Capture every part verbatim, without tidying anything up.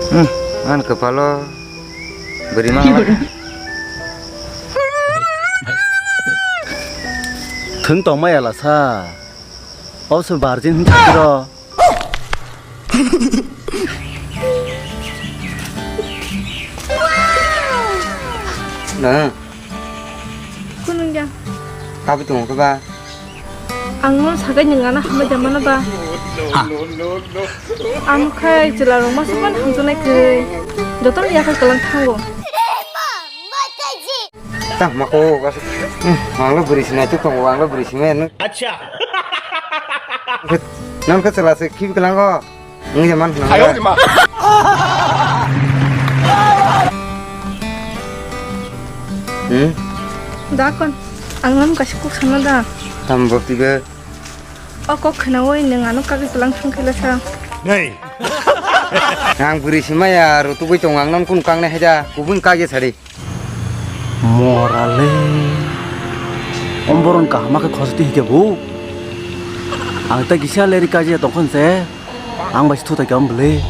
Hmm, ang kwpalo bwrwi mang. Thwng tongma yala sa. Obse virgin hin thakiro. Na. Kunungya. Kabi tongo ba? Ang no sagai nung ana hambai jamana ba? Ha. Ang khai chwla rok masa pan hamjaknai khe. Joto ni yakhai kwlang thango. Tang mako kasuk. Hmm, ang lo bwrwi sinai tuk tongo, ang lo bwrwi sinai. Acha. Nang khe chwla se khibi kwlango. Wng ya man khna. Ayo, ma. Hmm? Da kon, ang nang kaisa kok sana da. Tam bo tibe. O kok khna oi nang ano kagwi kwlang thang khe lasa. Nei. Ang bwrwi si maya aro tubui tong ang nang kun kang ne haida kubun kagwi sari. Morale. Omboron kahama khe khosti hike bu. Ang ta gisa leri kaji tongkhon se. Ang bai sthu ta kyam bele.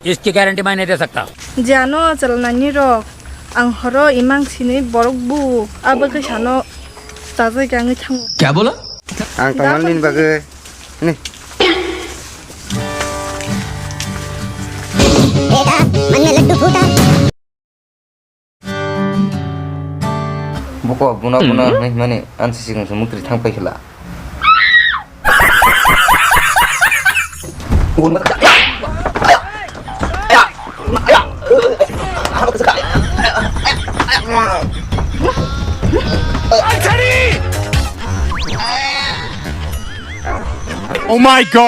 इसकी गारंटी मैं नहीं दे सकता। Jano chalnani rok ang horo imang sini borok bu abagwi sano tajai kangwi thango। क्या बोला? Ang tongmani bagwi. Ni. Buko buna buna hwnwi hwnmani ang se sikung se muktri thang pai khela. Oh my God!